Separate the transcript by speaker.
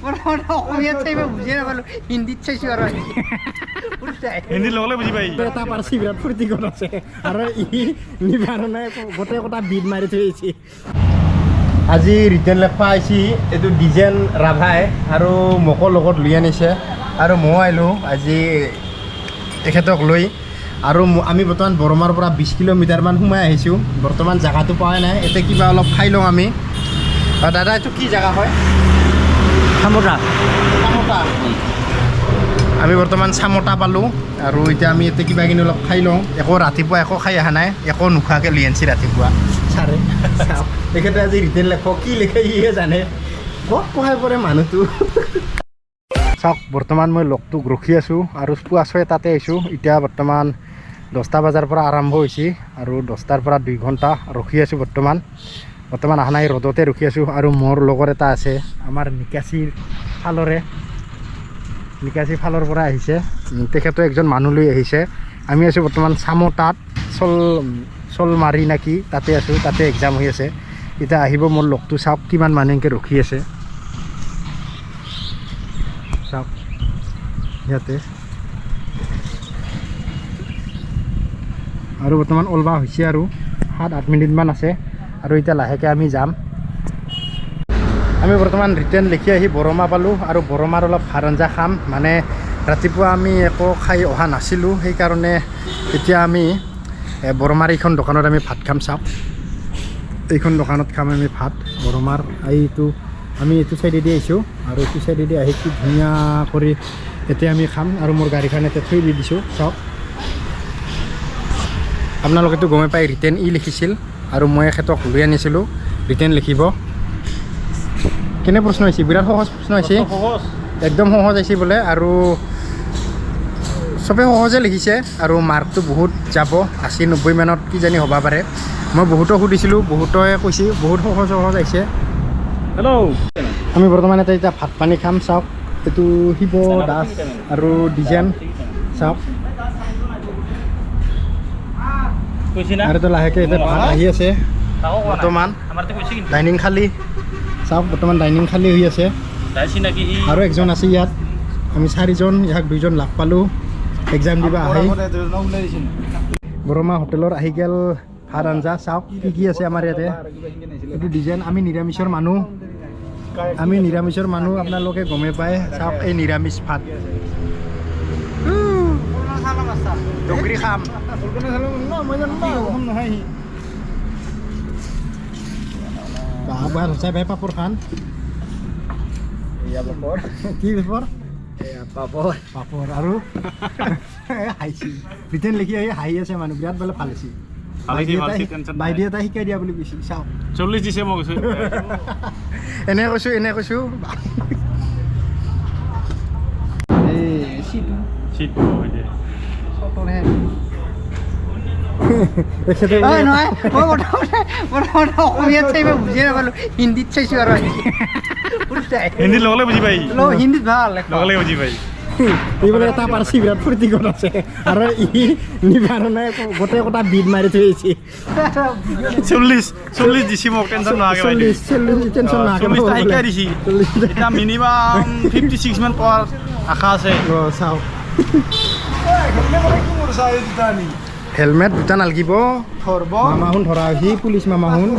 Speaker 1: অসমীয়াত চাই মই বুজিয়ে নাপালোঁ, হিন্দীত চাইছোঁ আৰু।
Speaker 2: হিন্দীত লগালে বুজি পাই।
Speaker 3: এটা পাৰছি বিৰাট ফূৰ্তি কৰিছে আৰু ই নিবাৰণে গোটেই কথা বিদ মাৰি থৈ আহিছে। আজি ৰিটাৰ্ণ লেখবা আহিছি এইটো ডিজেন ৰাভাই আৰু মোকো লগত লৈ আনিছে আৰু ময়ো আহিলোঁ আজি তেখেতক লৈ। আৰু আমি বৰ্তমান বৰমাৰ পৰা 20 কিলোমিটাৰমান সোমাই আহিছোঁ। বৰ্তমান জেগাটো পোৱা নাই, এতিয়া কিবা অলপ খাই লওঁ আমি। দাদা, এইটো কি জেগা হয়?
Speaker 1: চামতা।
Speaker 3: চামতা। আমি বৰ্তমান চামতা পালোঁ আৰু এতিয়া আমি ইয়াতে কিবা কিনি অলপ খাই লওঁ। একো ৰাতিপুৱা একো খাই অহা নাই, একো নোখোৱাকৈ লৈ আনিছি ৰাতিপুৱা। ছাৰে চাওক, তেখেতে আজি ৰিটাৰ্ণ লেখক কি লিখে সিহে জানে, ক'ত পঢ়াই পৰে মানুহটো। চাওক, বৰ্তমান মই লগটোক ৰখি আছোঁ আৰু পুৱা 6টাতে আহিছোঁ। এতিয়া বৰ্তমান 10টা বজাৰ পৰা আৰম্ভ হৈছে আৰু 10টাৰ পৰা 2 ঘণ্টা ৰখি আছোঁ। বৰ্তমান বৰ্তমান অহা নাই, ৰ'দতে ৰখি আছোঁ। আৰু মোৰ লগৰ এটা আছে আমাৰ নিকাচিৰ ফালৰে, নিকাচি ফালৰ পৰা আহিছে। তেখেতো একজন মানুহ লৈ আহিছে। আমি আছোঁ বৰ্তমান চামতাত, চলমাৰী নেকি তাতে আছোঁ, তাতে এক্সাম হৈ আছে। এতিয়া আহিব মোৰ লগটো। চাওক কিমান মানুহ এনেকৈ ৰখি আছে, চাওক ইয়াতে। আৰু বৰ্তমান ওলবা হৈছে আৰু 7-8 মিনিটমান আছে আৰু এতিয়া লাহেকৈ আমি যাম। আমি বৰ্তমান ৰিটাৰ্ণ লিখি আহি বৰমা পালোঁ আৰু বৰমাৰ অলপ ভাত আঞ্জা খাম। মানে ৰাতিপুৱা আমি একো খাই অহা নাছিলোঁ, সেইকাৰণে এতিয়া আমি বৰমাৰ এইখন দোকানত আমি ভাত খাম। চাওক, এইখন দোকানত খাম আমি ভাত বৰমাৰ। এইটো আমি এইটো চাইডেদি আহিছোঁ আৰু এইটো চাইডেদি আহি কি ধুনীয়া কৰি এতিয়া আমি খাম। আৰু মোৰ গাড়ীখন এতিয়া থৈ দি দিছোঁ। চাওক, আপোনালোকেতো গমেই পায় ৰিটাৰ্ণ ই লিখিছিল আৰু মই এখেতক লৈ আনিছিলোঁ ৰিটাৰ্ণ লিখিব। কেনে প্ৰশ্ন হৈছে? বিৰাট সহজ প্ৰশ্ন হৈছে, একদম সহজ হৈছে বোলে আৰু চবে সহজে লিখিছে আৰু মাৰ্কটো বহুত যাব, 80-90 মানত কিজানি হ'ব পাৰে। মই বহুতক সুধিছিলোঁ, বহুতে কৈছে বহুত সহজ সহজ আহিছে।
Speaker 2: হেল্ল',
Speaker 3: আমি বৰ্তমান এতিয়া ভাত পানী খাম। চাওক, এইটো শিৱ দাস আৰু ডিজেন। চাওক, আৰু তো লাহেকৈ এতিয়া ভাত আহি আছে। বৰ্তমান ডাইনিং খালী, চাওক বৰ্তমান ডাইনিং খালী হৈ আছে আৰু একজন আছে ইয়াত। আমি 4জন, ইয়াক 2জন লাগ পালোঁ এক্সাম দিব আহি। বৰমা হোটেলৰ আহি গ'ল ভাত আঞ্জা। চাওক কি কি আছে আমাৰ ইয়াতে। এইটো ডিজাইন, আমি নিৰামিষৰ মানুহ, আমি নিৰামিষৰ মানুহ, আপোনালোকে গমেই পায়। চাওক এই নিৰামিষ ভাত, ডগৰি খাম। ভাই পাপৰ খান, কি পাপৰ?
Speaker 1: পাপৰ
Speaker 3: পাপৰ আৰু হাঁহিছি ৰিটাৰ্ণ লিখি আহি হাঁহি আছে মানুহ, বিৰাট বোলে ভাল হৈছে। বাইদেউ এটা শিকাই দিয়া বুলি কৈছিল। চাওক,
Speaker 2: 40 দিছে মই কৈছোঁ,
Speaker 3: এনে কৈছোঁ, এনে কৈছোঁ।
Speaker 1: নহয়, মই প্ৰথমতে অসমীয়াত চাই মই বুজিয়ে নাপালোঁ, হিন্দীত চাইছোঁ আৰু।
Speaker 2: হিন্দীত লগালে বুজি পাই,
Speaker 1: হিন্দীত ভাল
Speaker 2: লগালে বুজি পাই।
Speaker 3: এই বোলে এটা পাৰছি বিৰাট ফূৰ্তি কৰিছে আৰু ই নিবাৰণে গোটেই কথা বিদ মাৰি থৈ আহিছে।
Speaker 2: 40 দিছি মোক, টেনশ্যন নোহোৱাকৈ।
Speaker 3: 40 টেনশ্যন নোহোৱাকৈ
Speaker 2: শিকাই দিছি। এতিয়া মিনিমাম 56 মান পোৱাৰ আশা আছে।
Speaker 3: চাওক, হেলমেট দুটা নালগিব, মামাহুন ধৰা হৈছে পুলিচ মামাহুন।